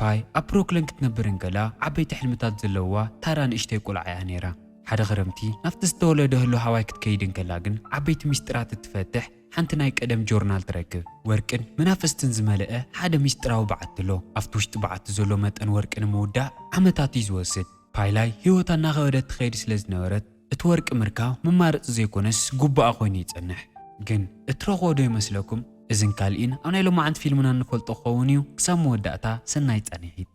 ፓይ ኣብ ብሩክሊን ክትነብር እንከላ ዓበይቲ ሕልምታት ዘለውዋ ታራ ንእሽተይ ቆልዓ እያ ነይራ። ሓደ ክረምቲ ናብቲ ዝተወለደ ህሉ ሃዋይ ክትከይድ እንከላ ግን ዓበይቲ ሚስጥራት እትፈትሕ ሓንቲ ናይ ቀደም ጆርናል ትረክብ። ወርቅን መናፍስትን ዝመልአ ሓደ ሚስጥራዊ በዓቲ ኣሎ። ኣብቲ ውሽጢ በዓቲ ዘሎ መጠን ወርቂ ንምውዳእ ዓመታት እዩ ዝወስድ። ፓይላይ ህይወታ እናኸበደት ትኸይድ ስለ ዝነበረት እቲ ወርቂ ምርካብ መማረፂ ዘይኮነስ ጉባኣ ኮይኑ ይጸንሕ። ግን እትረኽቦ ዶ ይመስለኩም? እዝን ካልእን ኣብ ናይ ሎማዓንቲ ፊልምና እንፈልጦ ክኸውን እዩ። ክሳብ መወዳእታ ሰናይ ጻንሒት።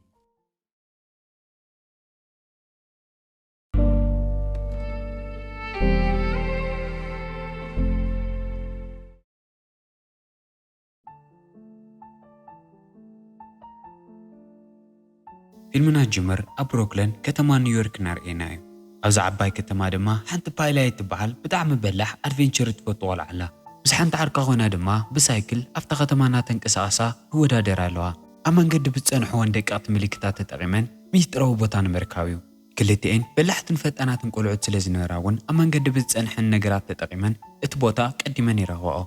ፊልምና ጅምር ኣብ ብሩክሊን ከተማ ኒውዮርክ እናርኤና እዩ። ኣብዛ ዓባይ ከተማ ድማ ሓንቲ ፓይላይ እትበሃል ብጣዕሚ በላሕ ኣድቬንቸር እትፈቱ ቆልዓ ኣላ። ምስ ሓንቲ ዓርካ ኮይና ድማ ብሳይክል ኣብታ ከተማ እናተንቀሳቐሳ ይወዳደራ ኣለዋ። ኣብ መንገዲ ብዝጸንሕወን ደቀቕቲ ምልክታት ተጠቒመን ሚስጥራዊ ቦታ ንምርካብ እዩ። ክልቲኤን በላሕትን ፈጣናትን ቆልዑት ስለ ዝነበራ እውን ኣብ መንገዲ ብዝጸንሐን ነገራት ተጠቒመን እቲ ቦታ ቀዲመን ይረኽባኦ።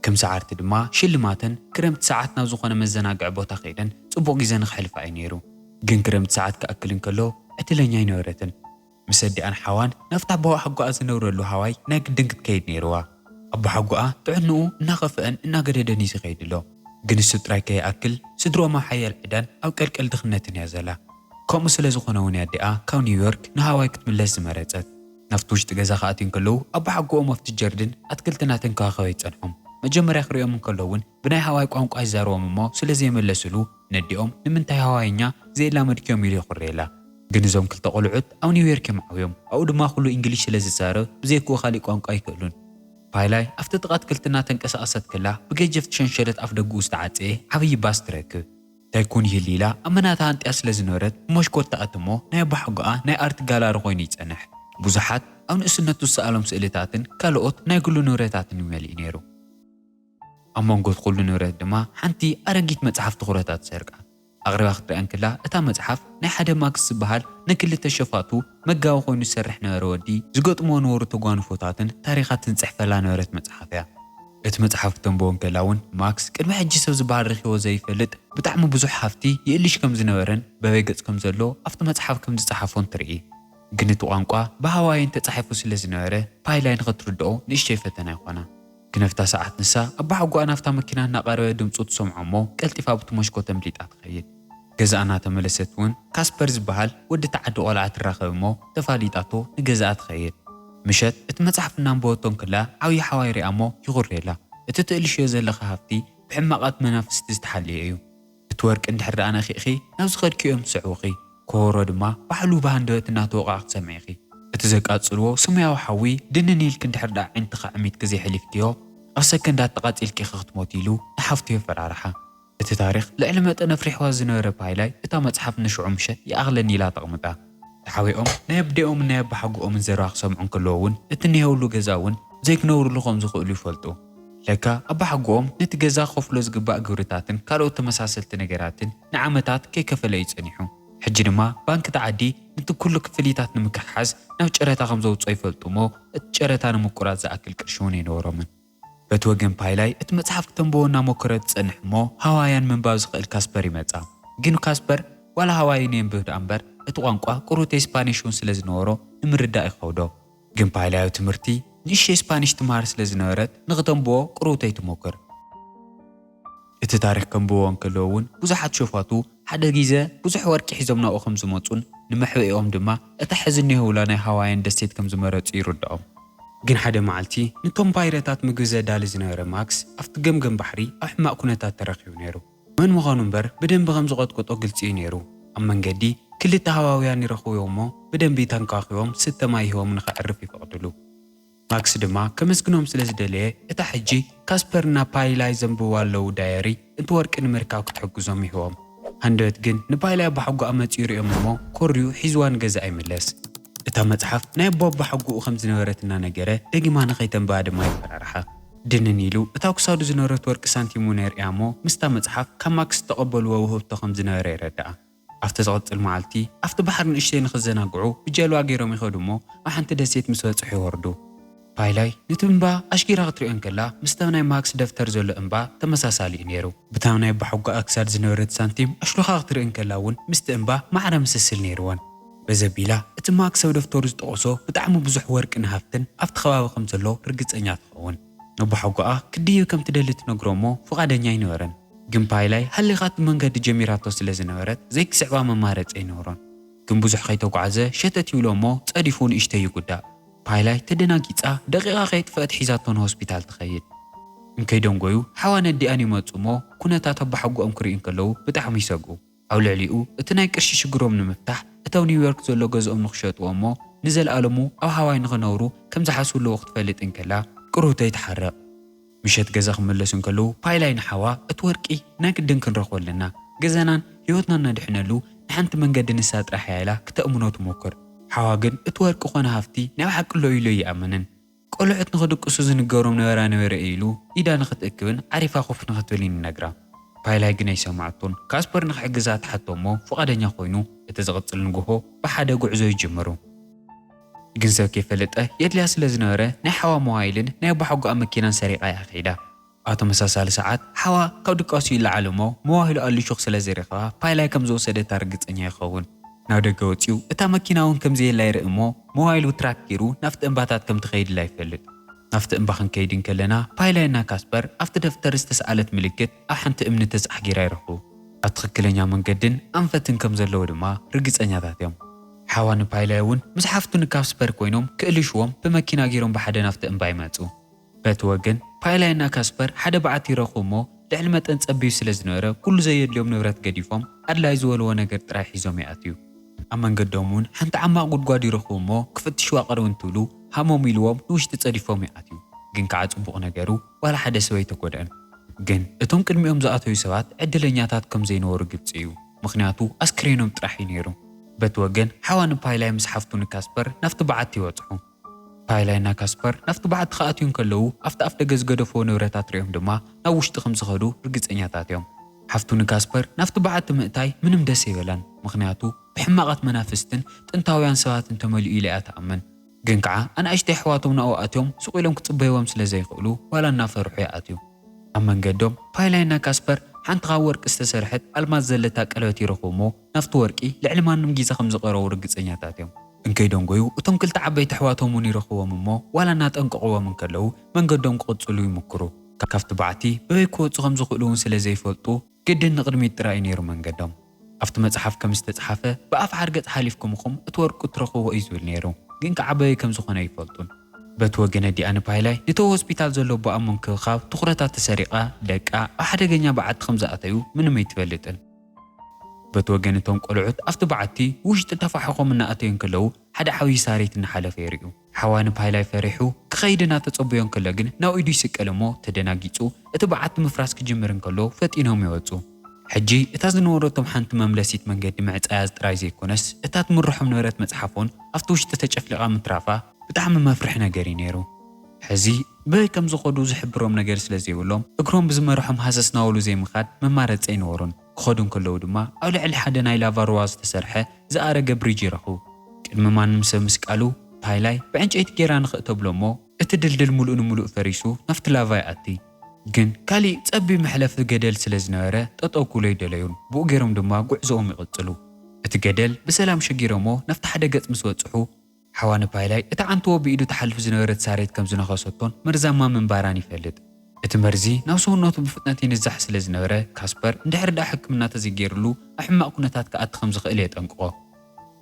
ከም ሰዓርቲ ድማ ሽልማተን ክረምቲ ሰዓት ናብ ዝኾነ መዘናግዒ ቦታ ከይደን ጽቡቕ ግዜ ንኸሕልፋ እዩ ነይሩ። ግን ክረምቲ ሰዓት ክኣክል እንከሎ ዕድለኛ ኣይነበረትን። ምስ ኣዲኣን ሓዋን ናብታ ኣቦሓጎኣ ዝነብረሉ ሃዋይ ናይ ግድን ክትከይድ ነይርዋ። ኣቦሓጎኣ ጥዕንኡ እናኸፍአን እናገደደን እዩ ዝኸይድ ኣሎ። ግን እሱ ጥራይ ከይኣክል ስድሮም ኣብ ሓያል ዕዳን ኣብ ቀልቀል ድኽነትን እያ ዘላ። ከምኡ ስለ ዝኾነ እውን እያ ኣዲኣ ካብ ኒውዮርክ ንሃዋይ ክትምለስ ዝመረጸት። ናብቲ ውሽጢ ገዛ ክኣትዩ እንከለዉ ኣቦሓጎኦም ኣብቲ ጀርድን ኣትክልትን እናተንከባኸበ ይጸንሖም። መጀመርያ ክሪኦም እንከሎ እውን ብናይ ሃዋይ ቋንቋ ይዛረቦም እሞ ስለ ዘይመለስሉ ነዲኦም ንምንታይ ሃዋይኛ ዘይላመድክዮም ኢሉ ይኹርየላ። ግን እዞም ክልተ ቆልዑት ኣብ ኒውዮርክ እዮም ዓብዮም። ኣብኡ ድማ ኩሉ እንግሊሽ ስለ ዝዛረብ ብዘይክኡ ካሊእ ቋንቋ ኣይክእሉን። ፓይላይ ኣብቲ ጥቓ ኣትክልቲ እናተንቀሳቐሰት ከላ ብገጀፍቲ ሸንሸለት ኣፍ ደግኡ ዝተዓጸየ ዓብዪ ባስ ትረክብ። እንታይ ኮን ይህሉ ኢላ ኣብ መናታ ኣንጥያ ስለ ዝነበረት ብመስኮት ትኣትሞ ናይ ኣቦሓጎኣ ናይ ኣርት ጋላሪ ኮይኑ ይጸንሕ። ብዙሓት ኣብ ንእስነቱ ዝሰኣሎም ስእልታትን ካልኦት ናይ ግሉ ንብረታትን ይመልእ ነይሩ። ኣብ መንጎ እቲ ኩሉ ንብረት ድማ ሓንቲ ኣረጊት መጽሓፍ ትኹረታ ትሰርቃ። ኣቕሪባ ክትሪኣ እንክላ እታ መጽሓፍ ናይ ሓደ ማክስ ዝበሃል ንክልተ ሸፋቱ መጋቢ ኮይኑ ዝሰርሕ ነበረ ወዲ ዝገጥሞ ነበሩ ተጓንፎታትን ታሪኻትን ዝጽሕፈላ ነበረት መጽሓፍ እያ። እቲ መጽሓፍ ክተንብቦ እንከላ እውን ማክስ ቅድሚ ሕጂ ሰብ ዝበሃል ረኺቦ ዘይፈልጥ ብጣዕሚ ብዙሕ ሃፍቲ ይእልሽ ከም ዝነበረን በበይ ገጽ ከም ዘሎ ኣብቲ መጽሓፍ ከም ዝጸሓፎን ትርኢ። ግን እቲ ቋንቋ ብሃዋይን ተጻሒፉ ስለ ዝነበረ ፓይላይ ንኸትርድኦ ንእሽተይ ፈተና ይኾና። ግን ኣብታ ሰዓት ንሳ ኣባሓጎኣ ናብታ መኪና እናቐረበ ድምፁ ትሰምዖ እሞ ቀልጢፋ ብቲ መስኮት ኣምሊጣ ትኸይድ። ገዛኣ እናተመለሰት እውን ካስፐር ዝበሃል ወዲ ተዓዲ ቆልዓ ትራኸብ እሞ ተፋሊጣቶ ንገዛኣ ትኸይድ። ምሸት እቲ መጽሓፍ እናንበበቶ እንክላ ዓብዪ ሓዋይ ሪኣ እሞ ይኹርየላ። እቲ ትእልሽዮ ዘለኺ ሃፍቲ ብሕማቓት መናፍስቲ ዝተሓልየ እዩ። እቲ ወርቂ እንድሕር ደኣ ነኺእኺ ናብ ዝኸድክዮ እዮም ዝስዕቡኺ። ከበሮ ድማ ባዕሉ ብሃንደበት እናተወቕዐ ክትሰምዒ ኢኺ። እቲ ዘቃጽልዎ ሰማያዊ ሓዊ ድንን ኢልኪ እንድሕር ደኣ ኣዒንትኺ ኣዕሚትኪ ዘይሕሊፍክዮ፣ ኣብ ሰከንዳት ተቓጺልኪ ኢኺ ክትሞቲ ኢሉ ንሓፍቱ የፈራርሓ። እቲ ታሪኽ ልዕሊ መጠን ኣፍሪሕዋ ዝነበረ ፓይላይ እታ መጽሓፍ ንሽዑ ምሸት ይኣኽለኒ ኢላ ተቕምጣ። ተሓቢኦም ናይ ኣቦኦምን ናይ ኣባሓጎኦምን ዘረባ ክሰምዑ እንከለዉ እውን እቲ እኒሀውሉ ገዛ እውን ዘይክነብርሉ ከም ዝኽእሉ ይፈልጡ። ለካ ኣባሓጎኦም ነቲ ገዛ ክኸፍሎ ዝግባእ ግብርታትን ካልኦት ተመሳሰልቲ ነገራትን ንዓመታት ከይከፈለ እዩ ጸኒሑ። ሕጂ ድማ ባንኪ እቲ ዓዲ ነቲ ኩሉ ክፍሊታት ንምክሕሓዝ ናብ ጨረታ ከም ዘውጽኦ ይፈልጡ እሞ እቲ ጨረታ ንምቁራጽ ዝኣክል ቅርሺ እውን ኣይነበሮምን። በቲ ወገን ፓይላይ እቲ መጽሓፍ ክተንብቦ እናሞከረ ትጸንሕ እሞ ሃዋያን ምንባብ ዝኽእል ካስፐር ይመጻ። ግን ካስፐር ዋላ ሃዋይን የንብብ ደኣ እምበር እቲ ቋንቋ ቁሩተይ ስፓኒሽ እውን ስለ ዝነበሮ ንምርዳእ ይኸብዶ። ግን ፓይላይ ኣብ ትምህርቲ ንእሽተይ ስፓኒሽ ትመሃር ስለ ዝነበረት ንኽተንብቦ ቁሩተይ ትሞክር። እቲ ታሪኽ ከንብቦ እንከለዉ እውን ብዙሓት ሸፋቱ ሓደ ግዜ ብዙሕ ወርቂ ሒዞም ናብኡ ከም ዝመጹን ንመሕብኢኦም ድማ እታ ሕዚ እኒሀውላ ናይ ሃዋይን ደሴት ከም ዝመረጹ ይርድኦም። ግን ሓደ መዓልቲ ንቶም ፓይረታት ምግቢ ዘዳሊ ዝነበረ ማክስ ኣብቲ ገምገም ባሕሪ ኣብ ሕማቕ ኩነታት ተረኺቡ ነይሩ። መን ምዃኑ እምበር ብደንቢ ከም ዝቐጥቅጦ ግልጺ እዩ ነይሩ። ኣብ መንገዲ ክልተ ሃዋውያን ይረኽብዎ እሞ ብደንቢ ተንካኺቦም ስተ ማይ ይህቦም ንኸዕርፍ ይፈቕድሉ። ማክስ ድማ ከመስግኖም ስለ ዝደለየ እታ ሕጂ ካስፐር እና ፓይላይ ዘንብብዋ ኣለዉ ዳየሪ እቲ ወርቂ ንምርካብ ክትሕግዞም ይህቦም። ሃንደበት ግን ንፓይላይ ኣባሓጎኣ መጺኡ ይርእዮም እሞ ኮርዩ ሒዝዋ ንገዛእ ይምለስ። እታ መጽሓፍ ናይ ኣቦ ኣባሓጎኡ ከም ዝነበረት እናነገረ ደጊማ ንኸይተንብባ ድማ ይፈራርሓ። ድንን ኢሉ እታ ክሳዱ ዝነበረት ወርቂ ሳንቲም እውን የርእያ እሞ ምስታ መጽሓፍ ካብ ማክስ ዝተቐበልዎ ውህብቶ ከም ዝነበረ የረድኣ። ኣብቲ ዝቕጽል መዓልቲ ኣብቲ ባሕሪ ንእሽተይ ንኽዘናግዑ ብጀልባ ገይሮም ይኸዱ እሞ ኣብ ሓንቲ ደሴት ምስ በጽሑ ይወርዱ። ፓይላይ ነቲ እምባ ኣሽጊራ ክትሪኦ እንከላ፣ ምስታ ናይ ማክስ ደፍተር ዘሎ እምባ ተመሳሳሊ እዩ ነይሩ። ብታ ናይ ኣባሓጎኣ ክሳድ ዝነበረት ሳንቲም ኣሽሉኻ ክትርኢ እንከላ እውን ምስቲ እምባ ማዕረ ምስስል ነይርወን። በዚ ኣቢላ እቲ ማክስ ኣብ ደፍተሩ ዝጠቐሶ ብጣዕሚ ብዙሕ ወርቅን ሃፍትን ኣብቲ ከባቢ ከም ዘሎ ርግጸኛ ትኸውን። ነቦሓጎኣ ክድይብ ከም ትደሊ ትነግሮ እሞ ፍቓደኛ ኣይነበረን። ግን ፓይላይ ሃሊኻት መንገዲ ጀሚራቶ ስለ ዝነበረት ዘይክስዕባ መማረጺ ኣይነበሮን። ግን ብዙሕ ከይተጓዕዘ ሸተት ይብሎ እሞ ጸዲፉ ንእሽተይ ይጉዳእ። ፓይላይ ተደናጊጻ ደቂቓ ከይጥፈአት ሒዛቶ ንሆስፒታል ትኸይድ። እንከይደንጎዩ ሓዋ ነዲኣን ይመጹ እሞ ኩነታት ኣቦሓጎኦም ክርእዩ እንከለዉ ብጣዕሚ ይሰግኡ። ኣብ ልዕሊኡ እቲ ናይ ቅርሺ ሽግሮም ንምፍታሕ እተው ኒውዮርክ ዘሎ ገዝኦም ንኽሸጥዎ እሞ ንዘለኣለሙ ኣብ ሃዋይ ንኽነብሩ ከም ዝሓስቡ ኣለዎ ክትፈልጥ እንከላ ቅሩብተይ ትሓርቕ። ምሸት ገዛ ክምለሱ እንከለዉ ፓይላይ ንሓዋ እቲ ወርቂ ናይ ግድን ክንረኽቦ ኣለና፣ ገዛናን ህይወትናን ነድሕነሉ ንሓንቲ መንገዲ ንሳ ጥራሕ እያ ኢላ ክተእምኖ ትሞክር። ሓዋ ግን እቲ ወርቂ ኾነ ሃፍቲ ናይ ብሓቂ ኣሎ ኢሉ ኣይኣምንን። ቆልዑት ንኽድቅሱ ዝንገሮም ነበራ ነበረ ኢሉ ኢዳ ንኽትእክብን ዓሪፋ ኮፍ ንኽትብልን ይነግራ። ፓይላይ ግን ኣይሰማዕቶን። ካስፐር ንኽሕግዛ ትሓቶ እሞ ፍቓደኛ ኮይኑ እቲ ዝቕጽል ንግሆ ብሓደ ጉዕዞ ይጅምሩ። ግን ሰብ ከይፈለጠ የድልያ ስለ ዝነበረ ናይ ሓዋ ሞባይልን ናይ ኣቦሓጎኣ መኪናን ሰሪቓ እያ ከይዳ። ኣብ ተመሳሳሊ ሰዓት ሓዋ ካብ ድቃሱ ይለዓል እሞ ሞባይሉ ኣልሹኽ ስለ ዝረኸባ ፓይላይ ከም ዝወሰደታ ርግጸኛ ይኸውን። ናብ ደገ ወጺኡ እታ መኪና እውን ከም ዘየላ ይርኢ እሞ ሞባይሉ ትራክ ገይሩ ናብቲ እምባታት ከም ትኸይድላ ይፈልጥ። ናብቲ እምባ ክንከይድ እንከለና ፓይላይና ካስፐር ኣብቲ ደፍተር ዝተሰኣለት ምልክት ኣብ ሓንቲ እምኒ ተጻሕጊራ ይረኽቡ። ኣብ ትኽክለኛ መንገድን ኣንፈትን ከም ዘለዉ ድማ ርግጸኛታት እዮም። ሓዋ ንፓይላይ እውን ምስ ሓፍቱ ንካስፐር ኮይኖም ክእልሽዎም ብመኪና ገይሮም ብሓደ ናብቲ እምባ ይመጹ። በቲ ወገን ፓይላይና ካስፐር ሓደ በዓቲ ይረኽቡ እሞ ልዕሊ መጠን ጸቢብ ስለ ዝነበረ ኩሉ ዘየድልዮም ንብረት ገዲፎም ኣድላይ ዝበልዎ ነገር ጥራይ ሒዞም ይኣትዩ። ኣብ መንገዶም እውን ሓንቲ ዓማቕ ጉድጓድ ይረኽቡ እሞ ክፍትሽዋ ቅርብ እንትብሉ ሃሞም ኢልዎም ንውሽጢ ጸዲፎም ይኣትዩ። ግን ከዓ ጽቡቕ ነገሩ ዋላ ሓደ ሰብ ኣይተጎድአን። ግን እቶም ቅድሚኦም ዝኣተዩ ሰባት ዕድለኛታት ከም ዘይነበሩ ግብጺ እዩ። ምኽንያቱ ኣስክሬኖም ጥራሕ እዩ ነይሩ። በቲ ወገን ሓዋ ንፓይላይ ምስ ሓፍቱ ንካስፐር ናብቲ በዓቲ ይበጽሑ። ፓይላይና ካስፐር ናብቲ በዓቲ ክኣትዩ እንከለዉ ኣብቲ ኣፍ ደገ ዝገደፍዎ ንብረታት ሪኦም ድማ ናብ ውሽጢ ከም ዝኸዱ ርግጸኛታት እዮም። ሓፍቱ ንካስፐር ናብቲ በዓቲ ምእታይ ምንም ደስ ኣይበላን። ምኽንያቱ ብሕማቓት መናፍስትን ጥንታውያን ሰባትን ተመሊኡ ኢላ እያ ትኣምን። ግን ከዓ ኣናእሽተይ ኣሕዋቶም ናብኡ ኣትዮም ስቕ ኢሎም ክጽበይዎም ስለ ዘይኽእሉ ዋላ እናፈርሑ ይኣትዩ። ኣብ መንገዶም ፓይላይና ካስፐር ሓንቲ ካብ ወርቂ ዝተሰርሐት ኣልማዝ ዘለታ ቀለበት ይረኽቡ እሞ ናብቲ ወርቂ ልዕሊ ማንም ግዜ ከም ዝቐረቡ ርግጸኛታት እዮም። እንከይደንጎዩ እቶም ክልተ ዓበይቲ ኣሕዋቶም እውን ይረኽብዎም እሞ ዋላ እናጠንቀቕዎም እንከለዉ መንገዶም ክቕጽሉ ይምክሩ። ካብቲ በዓቲ በበይ ክወጹ ከም ዝኽእሉ እውን ስለ ዘይፈልጡ ግድን ንቕድሚት ጥራይ እዩ ነይሩ መንገዶም። ኣብቲ መጽሓፍ ከም ዝተጻሓፈ ብኣፍ ሓርገጽ ሓሊፍኩም ኢኹም እቲ ወርቂ ትረኽብዎ እዩ ዝብል ነይሩ። ግን ከዓ በበይ ከም ዝኾነ ኣይፈልጡን። በቲ ወገን ኣዲኣ ንፓይላይ ነቲ ሆስፒታል ዘሎ ኣቦኣ ምንክብኻብ ትኹረታ ተሰሪቓ ደቃ ኣብ ሓደገኛ በዓቲ ከም ዝኣተዩ ምንም ኣይትፈልጥን። በቲ ወገን እቶም ቆልዑት ኣብቲ በዓቲ ውሽጢ ተፋሕኾም እናኣተዩ እንከለዉ ሓደ ዓብዪ ሳሬት እናሓለፈ የርእዩ። ሓዋ ንፓይላይ ፈሪሑ ክኸይድ እናተጸበዮ እንከሎ ግን ናብ ኢዱ ይስቀል እሞ ተደናጊጹ እቲ በዓቲ ምፍራስ ክጅምር እንከሎ ፈጢኖም ይወጹ። ሕጂ እታ ዝነበረቶም ሓንቲ መምለሲት መንገዲ ምዕጻያ ጥራይ ዘይኮነስ እታ ትምርሖም ነበረት መጽሓፍ እውን ኣብቲ ውሽጢ ተጨፍሊቓ ምትራፋ ብጣዕሚ መፍርሒ ነገር እዩ ነይሩ። ሕዚ በይ ከም ዝኸዱ ዝሕብሮም ነገር ስለ ዘይብሎም እግሮም ብዝመርሖም ሃሰስ ናበሉ ዘይምኻድ መማረፂ ኣይነበሮን። ክኸዱ እንከለዉ ድማ ኣብ ልዕሊ ሓደ ናይ ላቫ ሩባ ዝተሰርሐ ዝኣረገ ብሪጅ ይረኽቡ። ቅድሚ ማንም ሰብ ምስቃሉ ፓይላይ ብዕንጨይቲ ጌራ ንኽእተብሎ እሞ እቲ ድልድል ሙሉእ ንሙሉእ ፈሪሱ ናብቲ ላቫ ይኣቲ። ግን ካሊእ ጸቢብ መሕለፊ ገደል ስለ ዝነበረ ጠጠው ክብሎ ኣይደለዩን። ብኡ ገይሮም ድማ ጉዕዞኦም ይቕጽሉ። እቲ ገደል ብሰላም ሸጊሮሞ ናብቲ ሓደ ገጽ ምስ በጽሑ ሓዋ ንፓይላይ እታ ዓንትዎ ብኢዱ ትሓልፍ ዝነበረት ሳሬት ከም ዝነኸሰቶን መርዛማ ምንባራን ይፈልጥ። እቲ መርዚ ናብ ሰውነቱ ብፍጥነት ይንዛሕ ስለ ዝነበረ ካስፐር እንድሕር ደኣ ሕክምና ተዘይገይርሉ ኣብ ሕማቕ ኩነታት ክኣቲ ከም ዝኽእል የጠንቅቖ።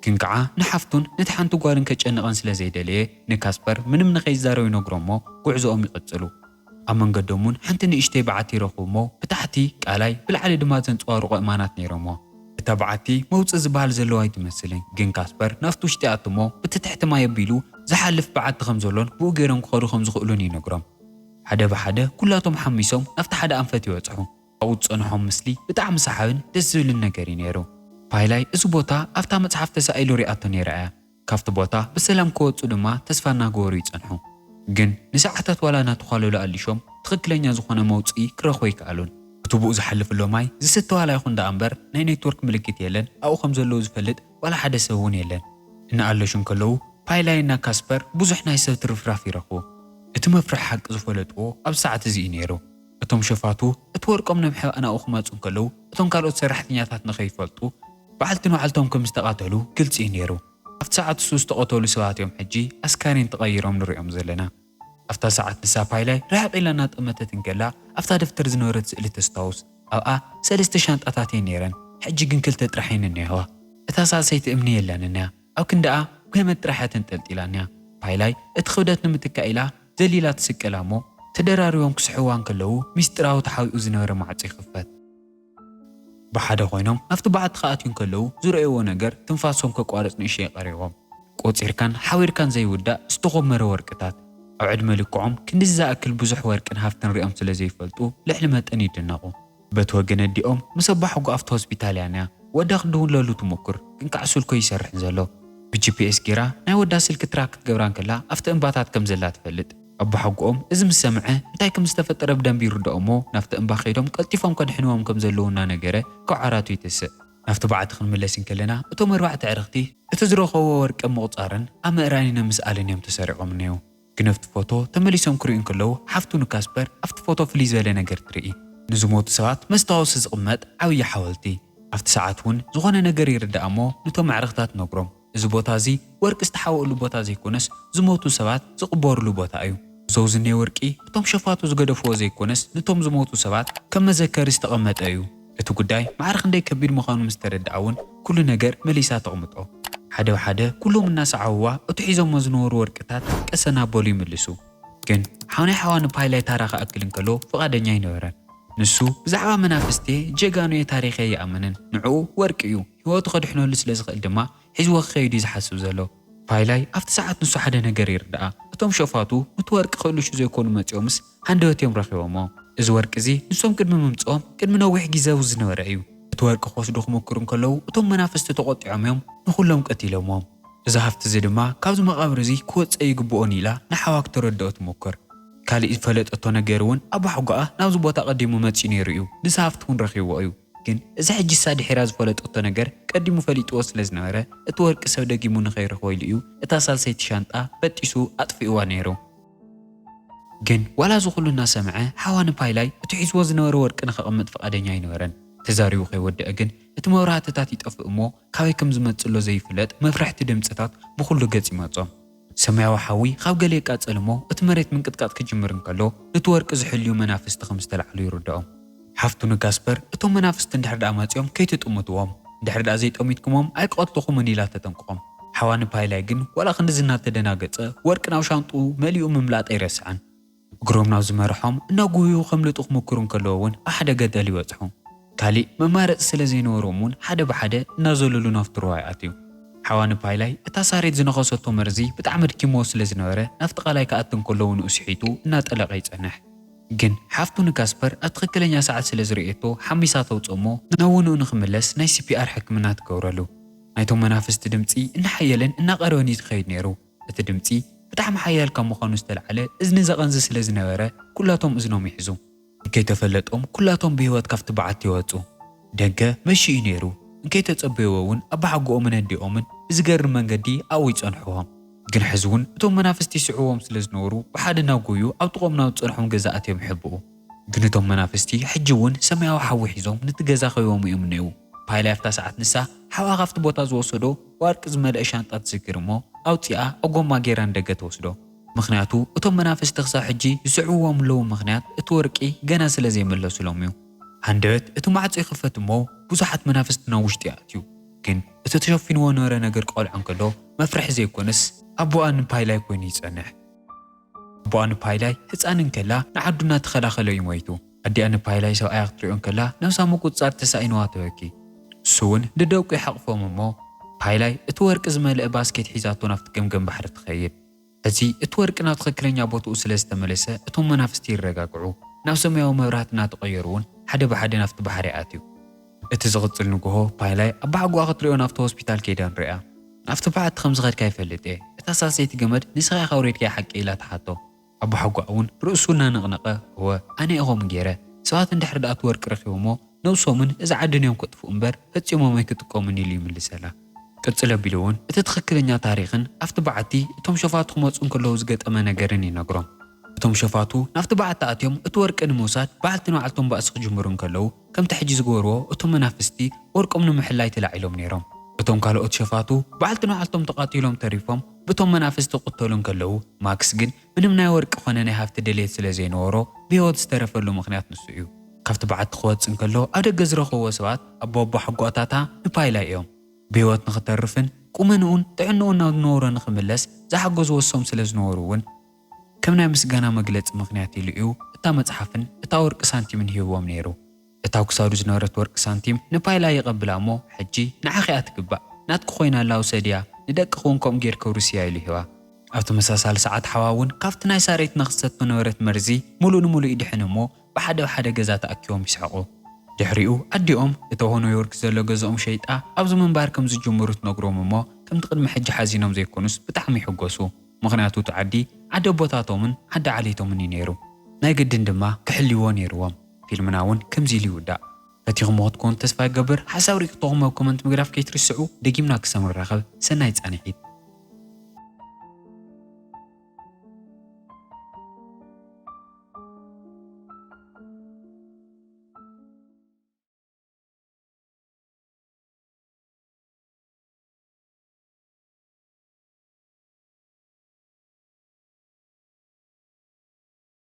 ግን ከዓ ንሓፍቱን ነቲ ሓንቲ ጓልን ከጨንቐን ስለ ዘይደለየ ንካስፐር ምንም ንኸይዛረብ ይነግሮ እሞ ጉዕዞኦም ይቕጽሉ። ኣብ መንገዶም እውን ሓንቲ ንእሽተይ በዓቲ ይረኽቡ እሞ ብታሕቲ ቃላይ ብላዕሊ ድማ ዘንጸባርቑ እማናት ነይሮሞ። እታ በዓቲ መውጽኢ ዝበሃል ዘለዋ ኣይትመስልን፣ ግን ካስፐር ናብቲ ውሽጢ ይኣቱ እሞ ብቲ ትሕቲ ማይ ኣቢሉ ዝሓልፍ በዓቲ ከም ዘሎን ብኡ ገይሮም ክኸዱ ከም ዝኽእሉን ይነግሮም። ሓደ ብሓደ ኩላቶም ሓሚሶም ናብቲ ሓደ ኣንፈት ይበጽሑ። ኣብኡ ዝጸንሖም ምስሊ ብጣዕሚ ሰሓብን ደስ ዝብልን ነገር እዩ ነይሩ። ፓይላይ እዚ ቦታ ኣብታ መጽሓፍ ተሳኢሉ ሪኣቶ ነይራ እያ። ካብቲ ቦታ ብሰላም ክወጹ ድማ ተስፋ እናገበሩ ይጸንሑ። ግን ንሰዓታት ዋላ እናተዃለሉ ኣሊሾም ትኽክለኛ ዝኾነ መውጽኢ ክረኽቡ ኣይከኣሉን። እቲ ብኡ ዝሓልፍ ኣሎ ማይ ዝስተ ዋላ ይኹን ደኣ እምበር ናይ ኔትወርክ ምልክት የለን። ኣብኡ ከም ዘለዉ ዝፈልጥ ዋላ ሓደ ሰብ እውን የለን። እናኣለሹ እንከለዉ ፓይላይና ካስፐር ብዙሕ ናይ ሰብ ትርፍራፍ ይረኽቡ። እቲ መፍርሒ ሓቂ ዝፈለጥዎ ኣብ ሰዓት እዚ እዩ ነይሩ። እቶም ሸፋቱ እቲ ወርቆም ንምሕባእ ናብኡ ክመጹ እንከለዉ፣ እቶም ካልኦት ሰራሕተኛታት ንኸይፈልጡ በዓልቲ ንባዕልቶም ከም ዝተቓተሉ ግልጺ እዩ ነይሩ። ኣብቲ ሰዓት እሱ ዝተቐተሉ ሰባት እዮም ሕጂ ኣስካሬን ተቐይሮም ንሪኦም ዘለና። ኣብታ ሰዓት ንሳ ፓይላይ ርሕቕ ኢላ እናጠመተት እንከላ ኣብታ ደፍተር ዝነበረት ስእሊ ተስታውስ። ኣብኣ ሰለስተ ሻንጣታት እየን ነይረን፣ ሕጂ ግን ክልተ ጥራሕ እየን እኒሄዋ። እታ ሳልሰይቲ እምኒ የላን እኒያ፣ ኣብ ክንዳኣ ገመድ ጥራሕ እያ ተንጠልጢላ እኒያ። ፓይላይ እቲ ክብደት ንምትካእ ኢላ ዘሊላ ትስቀላ እሞ ተደራሪቦም ክስሕዋ እንከለዉ ሚስጥራዊ ተሓቢኡ ዝነበረ ማዕጾ ይኽፈት። ብሓደ ኮይኖም ናብቲ በዓቲ ክኣትዩ እንከለዉ ዝረእይዎ ነገር ትንፋሶም ከቋርጽ ንእሽተይ ቀሪቦም። ቆጺርካን ሓቢርካን ዘይውዳእ ዝተኾመረ ወርቅታት። ኣብ ዕድመ ልክዖም ክንድዚ ዝኣክል ብዙሕ ወርቅን ሃፍትን ሪኦም ስለ ዘይፈልጡ ልዕሊ መጠን ይድነቑ። በቲ ወገን ኣዲኦም ምስ ኣባሓጎ ኣብቲ ሆስፒታል እያ ነያ። ወዳ ክትድውለሉ ትሞክር፣ ግን ካዕ ስልኮ ይሰርሕን ዘሎ። ብጂፒኤስ ጌራ ናይ ወዳ ስልኪ ትራክ ክትገብራ እንከላ ኣብቲ እምባታት ከም ዘላ ትፈልጥ። ኣባሓጎኦም እዚ ምስ ሰምዐ እንታይ ከም ዝተፈጠረ ብደንቢ ይርድኦ እሞ ናብቲ እምባ ከይዶም ቀልጢፎም ከድሕንዎም ከም ዘለዉ እናነገረ ካብ ዓራቱ ይትስእ። ናብቲ በዓቲ ክንምለስ እንከለና እቶም ኣርባዕተ ዕርኽቲ እቲ ዝረኸብዎ ወርቂ ኣብ ምቑጻርን ኣብ ምእራይን ምስኣልን እዮም ተሰሪቖም እኒሄው። ግን ኣብቲ ፎቶ ተመሊሶም ክርእዩ እንከለዉ ሓፍቱ ንካስፐር ኣብቲ ፎቶ ፍልይ ዝበለ ነገር ትርኢ። ንዝሞቱ ሰባት መስታወሲ ዝቕመጥ ዓብዪ ሓወልቲ። ኣብቲ ሰዓት እውን ዝኾነ ነገር ይርዳእ እሞ ነቶም ኣዕርኽታት ነግሮም። እዚ ቦታ እዚ ወርቂ ዝተሓወእሉ ቦታ ዘይኮነስ ዝሞቱ ሰባት ዝቕበሩሉ ቦታ እዩ። እዞ ዝኔ ወርቂ እቶም ሸፋቱ ዝገደፍዎ ዘይኮነስ ነቶም ዝሞቱ ሰባት ከም መዘከሪ ዝተቐመጠ እዩ። እቲ ጉዳይ ማዕረ ክንደይ ከቢድ ምዃኑ ምስ ተረድኣ እውን ኩሉ ነገር መሊሳ ተቕምጦ። ሓደ ብሓደ ኩሎም እናሰዓብዋ እቲ ሒዞሞ ዝነበሩ ወርቅታት ቀስ እናበሉ ይምልሱ። ግን ሓውናይ ሓዋ ንፓይላይ ታራ ክኣክል እንከሎ ፍቓደኛ ኣይነበረን። ንሱ ብዛዕባ መናፍስቴ ጀጋኑየ ታሪኸ ይኣምንን ንዕኡ ወርቂ እዩ፣ ህይወቱ ከድሕነሉ ስለ ዝኽእል ድማ ሒዝዎ ክኸይድ እዩ ዝሓስብ ዘሎ። ፓይላይ ኣብቲ ሰዓት ንሱ ሓደ ነገር ይርድኣ። እቶም ሸፋቱ ነቲ ወርቂ ክእልሹ ዘይኮኑ መጺኦምስ ሃንደበት እዮም ረኺቦሞ። እዚ ወርቂ እዚ ንሶም ቅድሚ ምምጽኦም ቅድሚ ነዊሕ ግዜ ዝነበረ እዩ። እቲ ወርቂ ክወስዱ ክምክሩ እንከለዉ እቶም መናፍስቲ ተቖጢዖም እዮም ንኹሎም ቀቲሎሞም። እዚ ሃፍቲ እዚ ድማ ካብዚ መቓብር እዚ ክወጽእ ይግብኦን ኢላ ንሓዋ ክተረድኦ ትሞክር። ካሊእ ዝፈለጠቶ ነገር እውን ኣባሓጎኣ ናብዚ ቦታ ቀዲሙ መጺኡ ነይሩ እዩ። ንዚ ሃፍቲ እውን ረኺብዎ እዩ። ግን እዚ ሕጂ እሳ ድሒራ ዝፈለጠቶ ነገር ቀዲሙ ፈሊጥዎ ስለ ዝነበረ እቲ ወርቂ ሰብ ደጊሙ ንኸይረኽቦ ኢሉ እዩ እታ ሳልሰይቲ ሻንጣ በጢሱ ኣጥፊእዋ ነይሩ። ግን ዋላ እዚ ኩሉ እናሰምዐ ሓዋ ንፓይላይ እቲ ሒዝዎ ዝነበረ ወርቂ ንኸቐምጥ ፍቓደኛ ኣይነበረን። ተዛሪቡ ከይወደአ ግን እቲ መብራህትታት ይጠፍእ እሞ ካበይ ከም ዝመጽእ ዘሎ ዘይፍለጥ መፍርሕቲ ድምጽታት ብኹሉ ገጽ ይመጾም። ሰማያዊ ሓዊ ካብ ገለ ይቃጸል እሞ እቲ መሬት ምንቅጥቃጥ ክጅምር እንከሎ ነቲ ወርቂ ዝሕልዩ መናፍስቲ ከም ዝተላዕሉ ይርድኦም። ሓፍቱ ንጋስፐር እቶም መናፍስቲ እንድሕር ደኣ መጺኦም ከይትጥምትዎም፣ እንድሕር ደኣ ዘይጠሚትኩሞም ኣይቀትልኹምን ኢላ ተጠንቅቖም። ሓዋ ንፓይላይ ግን ዋላ ክንድዚ እናተደናገጸ ወርቂ ናብ ሻንጥኡ መሊኡ ምምላጥ ኣይረስዐን። እግሮም ናብ ዝመርሖም እናጉህዩ ከምልጡ ክምክሩ እንከለዉ እውን ኣብ ሓደ ገደል ይበጽሑ። ካሊእ መማረጺ ስለ ዘይነበሮም እውን ሓደ ብሓደ እናዘለሉ ናብቲ ሩባ ይኣትዩ። ሓዋ ንፓይላይ እታ ሳሬት ዝነኸሰቶ መርዚ ብጣዕሚ ኣድኪምዎ ስለ ዝነበረ ናብቲ ቃላይ ክኣቱ እንከሎ እውን ንኡ ስሒቱ እናጠለቐ ይጸንሕ። ግን ሓፍቱ ንካስፐር ኣብ ትኽክለኛ ሰዓት ስለ ዝርእየቶ ሓሚሳ ተውጽኦ እሞ ናብ ወንኡ ንኽምለስ ናይ ሲ ፒ ኣር ሕክምና ትገብረሉ። ናይቶም መናፍስቲ ድምጺ እናሓየለን እናቐረበን እዩ ዝኸይድ ነይሩ። እቲ ድምጺ ብጣዕሚ ሓያል ካብ ምዃኑ ዝተላዕለ እዝኒ ዘቐንዚ ስለ ዝነበረ ኩላቶም እዝኖም ይሕዙ። እንከይተፈለጦም ኩላቶም ብህይወት ካብቲ በዓቲ ይወጹ። ደገ መሺኡ ነይሩ። እንከይተጸበይዎ እውን ኣባሓጎኦምን ኣዲኦምን ብዝገርም መንገዲ ኣብኡ ይጸንሕዎም። ግን ሕዚ እውን እቶም መናፍስቲ ይስዕብዎም ስለ ዝነበሩ ብሓደ እናጎዩ ኣብ ጥቕኦም ናብ ዝጸንሖም ገዛ ኣትዮም ይሕብኡ። ግን እቶም መናፍስቲ ሕጂ እውን ሰማያዊ ሓዊ ሒዞም ነቲ ገዛ ከቢቦም እዮም እኒአው። ፓይላይ ኣብታ ሰዓት ንሳ ሓዋ ካብቲ ቦታ ዝወሰዶ ወርቂ ዝመልአ ሻንጣ ትዝክር እሞ ኣውጺኣ ኣብ ጎማ ገይራ ንደገ ትወስዶ። ምኽንያቱ እቶም መናፍስቲ ክሳብ ሕጂ ዝስዕብዎም ኣለዉ ምኽንያት እቲ ወርቂ ገና ስለ ዘይመለሱሎም እዩ። ሃንደበት እቲ ማዕጾ ይኽፈት እሞ ብዙሓት መናፍስቲ ናብ ውሽጢ ይኣትዩ። ግን እቲ ተሸፊንዎ ነበረ ነገር ክቐልዖ እንከሎ መፍርሒ ዘይኮነስ ኣቦኣ ንፓይላይ ኮይኑ ይጸንሕ። ኣቦኣ ንፓይላይ ህጻን እንከላ ንዓዱ እናተኸላኸለ እዩ ሞይቱ። ኣዲኣ ንፓይላይ ሰብኣያ ክትሪኦ እንከላ ነብሳ ምቁጽጻር ተሳኢንዋ ተበኪ። ንሱ እውን ንደቁ ይሓቕፎም እሞ ፓይላይ እቲ ወርቂ ዝመልአ ባስኬት ሒዛቶ ናብቲ ገምገም ባሕሪ ትኸይድ። ሕዚ እቲ ወርቂ ናብ ትኽክለኛ ቦትኡ ስለ ዝተመለሰ እቶም መናፍስቲ ይረጋግዑ። ናብ ሰማያዊ መብራህቲ እናተቐየሩ እውን ሓደ ብሓደ ናብቲ ባሕሪ ይኣትዩ። እቲ ዝቕጽል ንግሆ ፓይላይ ኣባሓጎኣ ክትሪኦ ናብቲ ሆስፒታል ከይዳ ንሪኣ። ናብቲ በዓቲ ከም ዝኸድካ ይፈልጥ እየ። እታ ሳልሰይቲ ገመድ ንስኻ ኢኻ ኣውሪድካያ ሓቂ ኢላ ትሓቶ። ኣባሓጎኣ እውን ርእሱ እናነቕነቐ እወ ኣነ እየ ከምኡ ገይረ። ሰባት እንድሕር ደኣ እቲ ወርቂ ረኺቦሞ ነብሶምን እዚ ዓድን እዮም ከጥፍኡ እምበር ፈጺሞም ኣይክጥቀሙን ኢሉ ይምልሰላ። ቅጽል ኣቢሉ እውን እቲ ትኽክለኛ ታሪኽን ኣብቲ በዓቲ እቶም ሸፋቱ ክመጹ እንከለዉ ዝገጠመ ነገርን ይነግሮም። እቶም ሸፋቱ ናብቲ በዓቲ ኣትዮም እቲ ወርቂ ንምውሳድ በዓልቲ ንባዕልቶም ባእሲ ክጅምሩ እንከለዉ፣ ከምቲ ሕጂ ዝገበርዎ እቶም መናፍስቲ ወርቆም ንምሕላይ ተላዒሎም ነይሮም። እቶም ካልኦት ሸፋቱ በዓልቲ ንባዕልቶም ተቓቲሎም ተሪፎም ብቶም መናፍስቲ ክቕተሉ እንከለዉ፣ ማክስ ግን ምንም ናይ ወርቂ ኾነ ናይ ሃብቲ ድሌት ስለ ዘይነበሮ ብህይወት ዝተረፈሉ ምኽንያት ንሱ እዩ። ካብቲ በዓቲ ክወጽእ እንከሎ ኣብ ደገ ዝረኸብዎ ሰባት ኣቦ ኣቦ ሓጓታታ ንፓይላ እዮም። ብህይወት ንኽተርፍን ቁመንኡን ጥዕንኡን ናብ ዝነበሮ ንኽምለስ ዝሓገዝዎ እሶም ስለ ዝነበሩ እውን ከም ናይ ምስጋና መግለጺ ምኽንያት ኢሉ እዩ እታ መጽሓፍን እታ ወርቂ ሳንቲምን ሂብዎም ነይሩ። እታ ኣብ ክሳዱ ዝነበረት ወርቂ ሳንቲም ንፓይላ የቐብላ እሞ፣ ሕጂ ንዓኺ እያ ትግባእ፣ ናትኪ ኮይና ኣላ፣ ውሰድያ፣ ንደቅኺ እውን ከምኡ ጌርኪ ኣውርስያ ኢሉ ሂባ። ኣብ ተመሳሳሊ ሰዓት ሓዋ እውን ካብቲ ናይ ሳሬትና ክሰቶ ነበረት መርዚ ሙሉእ ንሙሉእ ይድሕን እሞ ብሓደ ብሓደ ገዛ ተኣኪቦም ይስሕቑ። ድሕሪኡ ኣዲኦም እተሆ ኒውዮርክ ዘሎ ገዝኦም ሸይጣ ኣብዚ ምንባር ከም ዝጅምሩ ትነግሮም እሞ ከምቲ ቅድሚ ሕጂ ሓዚኖም ዘይኮኑስ ብጣዕሚ ይሕጎሱ። ምኽንያቱ እቲ ዓዲ ዓዲ ኣቦታቶምን ዓዲ ዓሌቶምን እዩ ነይሩ። ናይ ግድን ድማ ክሕልይዎ ነይርዎም። ፊልምና እውን ከምዚ ኢሉ ይውዳእ። ፈቲኹምዎ ክትኮኑ ተስፋ ይገብር። ሓሳብ ርኢቶኹም ኣብ ኮመንት ምግዳፍ ከይትርስዑ። ደጊምና ክሳብ ንራኸብ ሰናይ ጻንሒት።